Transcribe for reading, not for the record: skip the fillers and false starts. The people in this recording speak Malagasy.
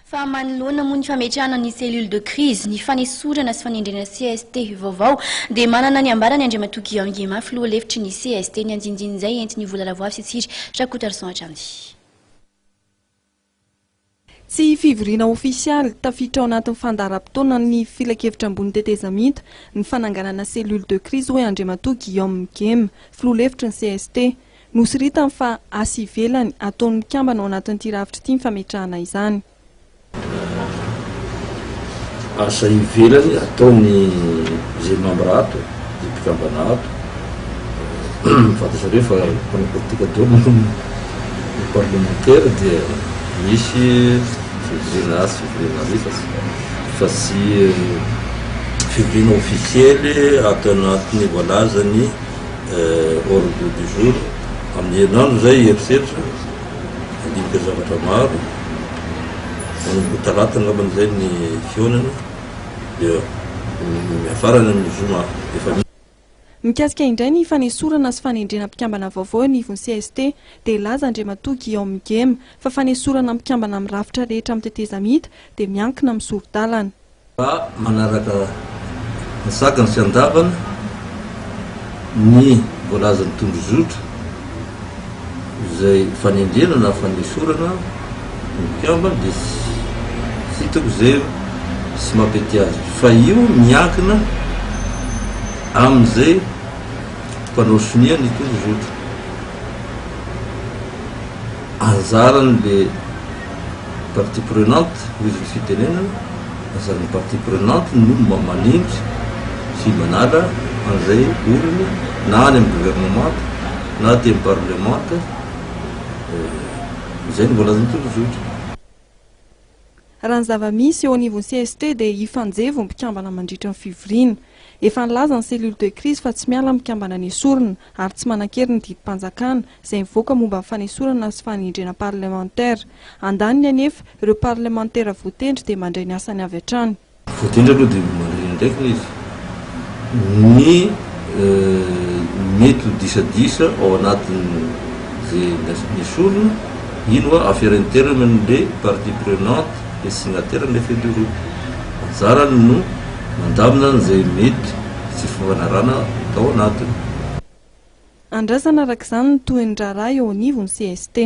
Fa manoloana moa ny fametrahana ny cellule de crise, ny fanesorana sy fanendrena cst vaovao, dia manana ny ambarany Andriamatoa Guillaume Guéma, filoha lefitry ny cst. Ny andinindin'izay entin'i Vola Ravoavy sy Tsiry Rakotoarison hatrany. Tsy fivoriana ofisialy, tafiditra ao anatin'ny fandaharam-potoanan'ny Filankevitra ambony tetezamita ny fananganana cellule de crise hoy Andriamatoa Guillaume Guéma, filoha lefitry ny cst. Nosoritany fa asa ivelany ataon'ny mpikambana ao anatin'ity rafitra ity ny fametrahana izany. Asa ivelany ataon'ny izay mambra ato, izay mpikambana ato. Fantatrareo fa mpanao politika daholo ny parlemantera dia misy fivoriana atsy, fivoriana ary fa tsy fivoriana ofisiely ato anatin'ny voalazan'ny Ordre du jour, amin'ny herinandro izay hieritreritra, handinika zavatra maro, manomboka talata angambany izay ny fihaonana dia miafarana amin'ny zoma efa. Mikasika indray ny fanesorana sy fanendrena mpikambana vaovao eo anivon'ny cst dia nilaza Andriamatoa Guillaume Gema fa fanesorana mpikambana amin'ny rafitra rehetra amin'ny tetezamita dia miankina amin'ny sori-dalana. Fa manaraka antsakany sy andavany ny voalazan'ny tondrozotra izay fanendrena na fanesorana ny mpikambana dia tsy hitako izay tsy mampety azy fa io miankina amin'izay mpanao sonia ny tondrozotra. Anjaran'le partie prenante hoy izy ny fitenenana, anjaran'ny partie prenante no manindry sy manala an'izay olony na any amin'ny gouvernemanta na aty amin'ny parlemanta, izay no voalazan'ny tondrozotra. Raha ny zava-misy eo anivon'ny cst dia hifanjevo ny mpikambana mandritra ny fivoriana. Efa nilaza ny cellule de crise fa tsy miala ny mpikambana nesorina ary tsy manan-kery ny didim-panjakana izay nivoaka momba ny fanesorana sy fanendrena parlemantera. Andaniny anefa, ireo parlemantera voatendry dia mandray ny asany avy hatrany. Voatendry aloha dia mandray ny andraikiny izy. Ny mety ho disadisa ao anatin'izay nesorina, iny hoa affaire interne an'le partie prenante, le signataire an'le feuille de route. Anjarany no mandamina an'izay mety tsy fifanarahana tao anatiny. Andrasana araka izany ny tohin'ny raharaha eo anivon'ny cst.